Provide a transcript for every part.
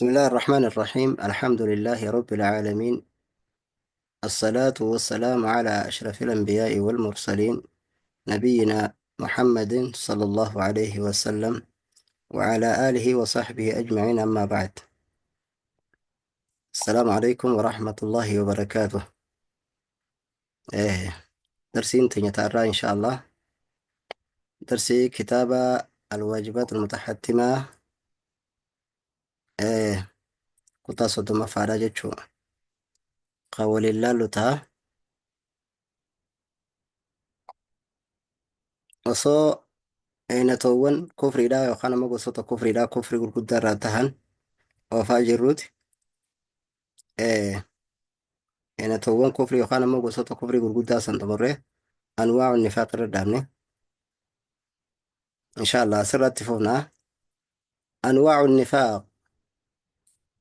بسم الله الرحمن الرحيم. الحمد لله رب العالمين، الصلاة والسلام على أشرف الأنبياء والمرسلين، نبينا محمد صلى الله عليه وسلم وعلى آله وصحبه أجمعين، أما بعد. السلام عليكم ورحمة الله وبركاته. درسين تنيتارا إن شاء الله، درسي كتاب الواجبات المتحتمة، kutaa 30ffaadha jechuudha. Kan waliin laallu ta'a. Osoo eenatoowwan kufriidhaa yookaan ammoo gosoota kufriidhaa kufrii gurguddaa irraa tahan oofaa jirruuti. Eenatoowwan kufrii yookaan ammoo gosoota kufrii gurguddaa san xumurree anwaa'u nifaaq irra dhaabne. Insha Allah asirratti fufnaa. Anwaa'u nifaaq,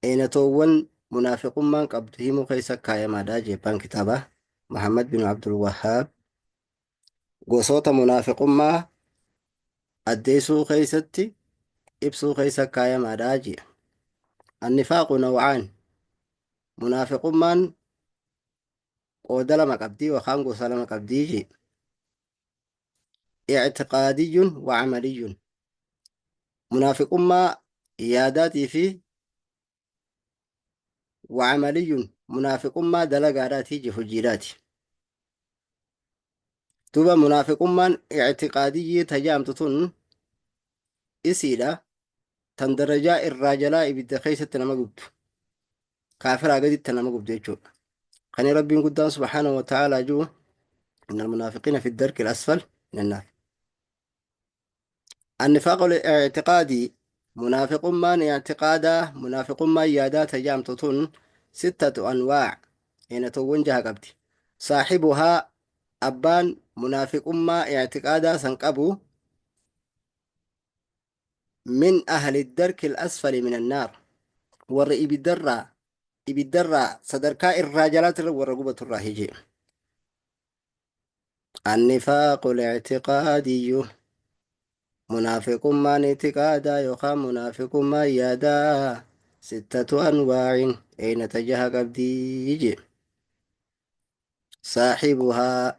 eenatoowwan munaafiqummaan qabdu himuu keessa kaayamaadha jeebbaan kitaabaa Muhammad bin Abdul Wahhaab gosoota munaafiqummaa addeessuu keessatti ibsuu keessa kaayamaadha jee. Annifaaqu naw'aan, munaafiqummaan qooda lama qabdii yookaan gosa lama qabdii jee. I'tiqaadiyyun wa amaliyyun, munaafiqummaa yaadaatii fi wa amaliyyun, munaafiqummaa dalagaadhaatii je, hojiidhaati. Duuba munaafiqummaan i'tiqaadiyyii tajaamtu tun isiidha tan darajaa irraa jalaa ibidda keessatti nama gubdu, kaafiraa gaditti nama gubdu jechuudha. Kan Rabbiin guddaan subhaanahu wa ta'aalaa jiru: inna almunaafiqiina fi darki al-asfal min annaar. Annifaaqu i'tiqaadii, munaafiqummaan i'tiqaadaa, munaafiqummaan yaadaa tajaamtu tun sittatu anwaac, eenatoowwan jaha qabdi. Saaxibuhaa, abbaan munaafiqummaa i'tiqaadaa san qabu, min ahli darki al-asfali min annaar, warra ibiddarraa sadarkaa irraa jalaatirra warra gubaturraa hije. Annifaaqu al-i'tiqaadiyyu, munaafiqummaan i'tiqaadaa yookaan munaafiqummaan yaadaa, sittatu anwaacin, eenata jaha qabdii je. Saaxibuhaa,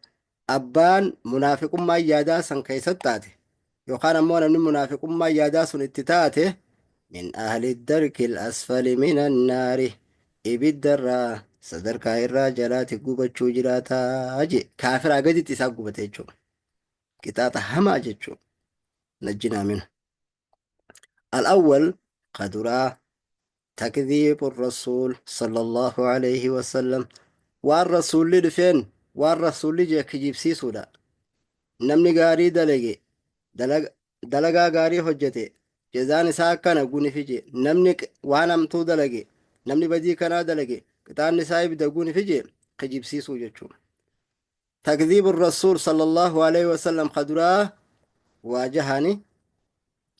abbaan munaafiqummaan yaadaa san keessatti taate yookaan ammoo namni munaafiqummaan yaadaa sun itti taate, min ahli darki al-asfali min annaari, ibiddarraa sadarkaa irraa jalaati gubachuu jiraataa je. Kaafiraa gaditti isaa gubate jechuudha. Qixaaxa hamaa jechuudha. Najjinaa minhu. Al-awwal, kaduraa, takdhiibu rasuul sallallahu alayhi wasallam, waan rasuulli dhufeen, waan rasuulli jee kijibsiisuudha. Namni gaarii dalage, dalagaa gaarii hojjete, jazaan isaa akkana gunifi jee. Namni waan hamtuu dalage, namni badii kanaa dalage, qixaanni isaa ibidda gunifi jee kijibsiisuu jechuudha. Takdhiibu rasuul sallallahu alayhi wasallam kaduraa waa jahani,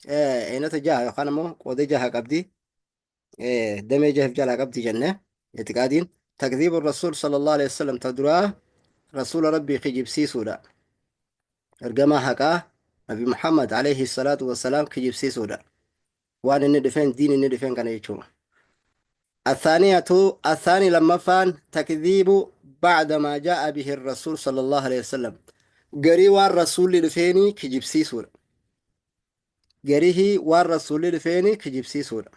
eenata jaha yookaan ammoo qooda jaha qabdi, damee jaha jalaa qabdi jenne. Itiqaadiin takdhiibu rasuul sallallahu alayhi wasallam ta duraa rasuula Rabbii kijibsiisuudha. Ergamaa haqaa Nabi Muhammad alayhi salaatu wassalaam kijibsiisuudha, waan inni dhufeen, diin inni dhufeen kana jechuudha. الثانية الثاني لما تكذيب بعد ما جاء به الرسول صلى الله عليه وسلم، garii waan rasuulli dhufeenii kijibsiisuudha. Garihii waan rasuulli dhufeenii kijibsiisuudha.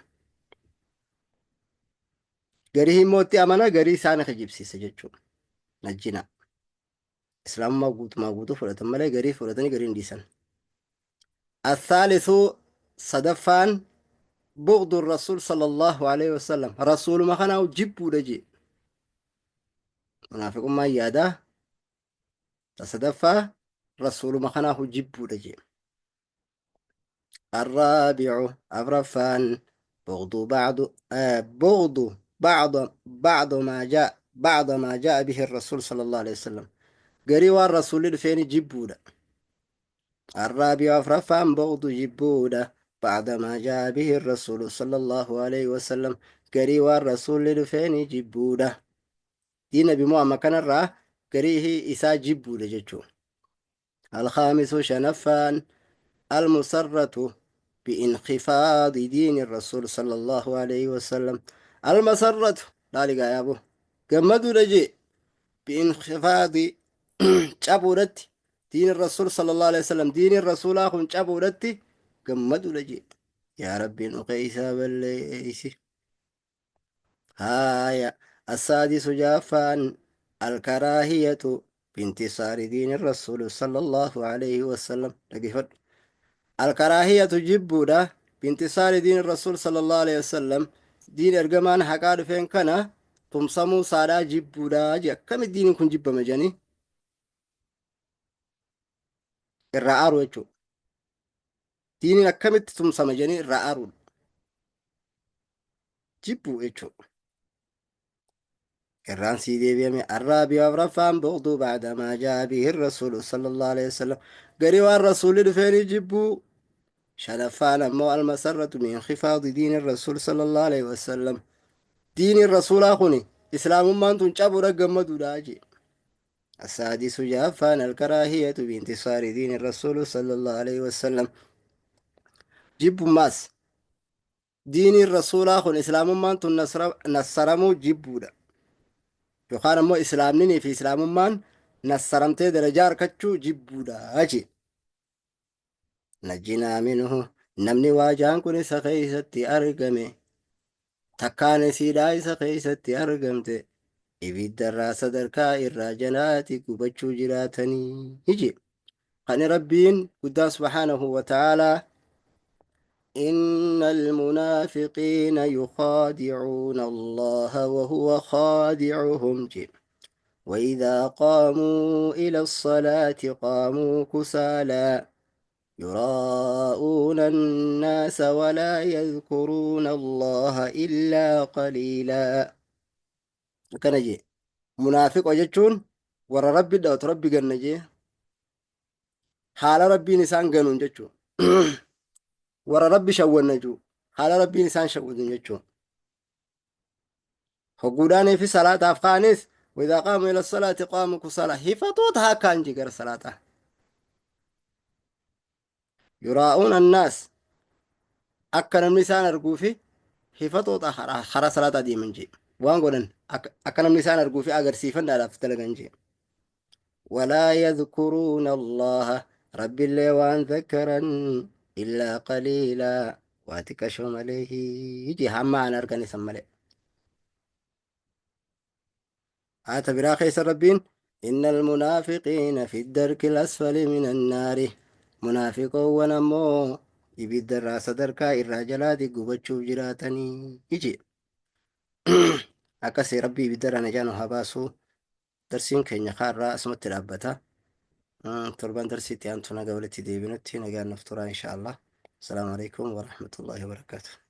Garihii immoo itti amana, garii isaanii kijibsiisa jechuudha. Najjina. Islaamummaa guutumaa guutuu fudhatan malee garii fudhatanii garii hin dhiisan. الثالث sadaffaan بغض الرسول صلى الله عليه وسلم، rasuuluma kanaa jibbuudha jee. Munaafiqummaan yaadaa ta sadaffaa rasuuluma kanaa jibbuudha jee. الرابع afraffaan بغض بعض بغض بعض ما جاء به الرسول صلى الله عليه وسلم، garii waan rasuulli dhufeeni jibbuudha. الرابع afraffaan بغض jibbuudha بعد ما جاء به الرسول صلى الله عليه وسلم، garii waan rasuulli dhufeeni jibbuudha. Diin Nabi Muhammad kanarraa garii isaa jibbuudha jechuudha. الخامس shanaffaan المسرة Biinkifaadi diini rasuul sallallahu alayhi wasallam. Almasarratu laaligaa yaaboo gammaduudha jee, biinkifaadi cabuudhatti, diini rasuul sallallahu alayhi wasallam, diini rasuulaa kun cabuudhatti gammaduudha jee. Yaa rabbiin nu keeysaa balleeysi. Haaya, assaadisu jaaffaan, alkaraahiyatu bintisaari diini rasuul sallallahu alayhi wasallam. Dhaggeeffadhu, alkaraahiyatu jibbuudha, bintisaari diini rasuul sallallahu alayhi wasallam, diin ergamaan haqaa dhufeen kana tumsamuu saadhaa jibbuudha jee. Akkamitti diiniin kun jibbame jedhanii irraa aaru jechuudha. Diiniin akkamitti tumsama jedhanii irraa aaruudha, jibbuu jechuudha. Irraan sii deebi'ame. Arraabi afraffaan, buqduu ba'da maa jaa bihi rasuulu sallallahu alaihi wasallam, garii waan rasuulli dhufeenii jibbuu. Shanaffaan ammoo, almasarratu min khifaadi diini rasuul sallallahu alaihi wasallam, diiniin rasuulaa kuni islaamummaan tun cabuudha gammaduudha jee. السادس جافان، الكراهية بانتصار دين الرسول صلى الله عليه وسلم، جب ماس دين الرسول خن إسلام tun nassaramuu jibbuudha, yookaan ammoo islaamninii fi islaamummaan nassaramtee darajaa harkachuu jibbuudha jee. Najjinaa minhu. Namni waajaan kun isa keeysatti argame, takkaan isiidhaa isa keeysatti argamte, ibiddarraa sadarkaa irraa jalaati gubachuu jiraatanii jee. Kan rabbiin guddaan subhaanahu wa ta'aalaa, إن المنافقين يخادعون الله وهو خادعهم جي. وإذا قاموا إلى الصلاة قاموا كسالى يراءون الناس ولا يذكرون الله إلا قليلا. Akkana jee. Munaafiqa jechuun warra rabbi dhawatu, rabbi ganna jee, haala rabbiin isaan ganuun jechuun. Warra rabbi shawwanna juu, haala rabbiin isaan shawwatan jechuun. Hogguudhaanii fi salaataaf ka'anis, وإذا قاموا إلى الصلاة قاموا كسالى, hifatoota hakkaan jee gara salaataa. يراءون الناس, akka namni isaan arguu fi hifatoota karaa salaataa deeman jee. Waan godhan akka namni isaan arguu fi agarsiifannaadhaaf dalagan jee. ولا يذكرون الله, رب illee waan ذكرا إلا قليلا, waa xiqqashoo malee jee, hamma aan argan isan malee. Haata biraa keessa rabbiin, إن المنافقين في الدرك الأسفل من النار, munaafiqoowwan ammoo ibiddarraa sadarkaa irraa jalaati gubachuuf jiraatanii jee. Akkasii rabbii ibiddarraa najaa nu haa baasu. Darsiin keenya kaarraa asumatti dhaabbata. Torban darsiitti aantu nagaa walitti deebinutti nagaan nuuf turaa insha Allah. السلام عليكم ورحمة الله وبركاته.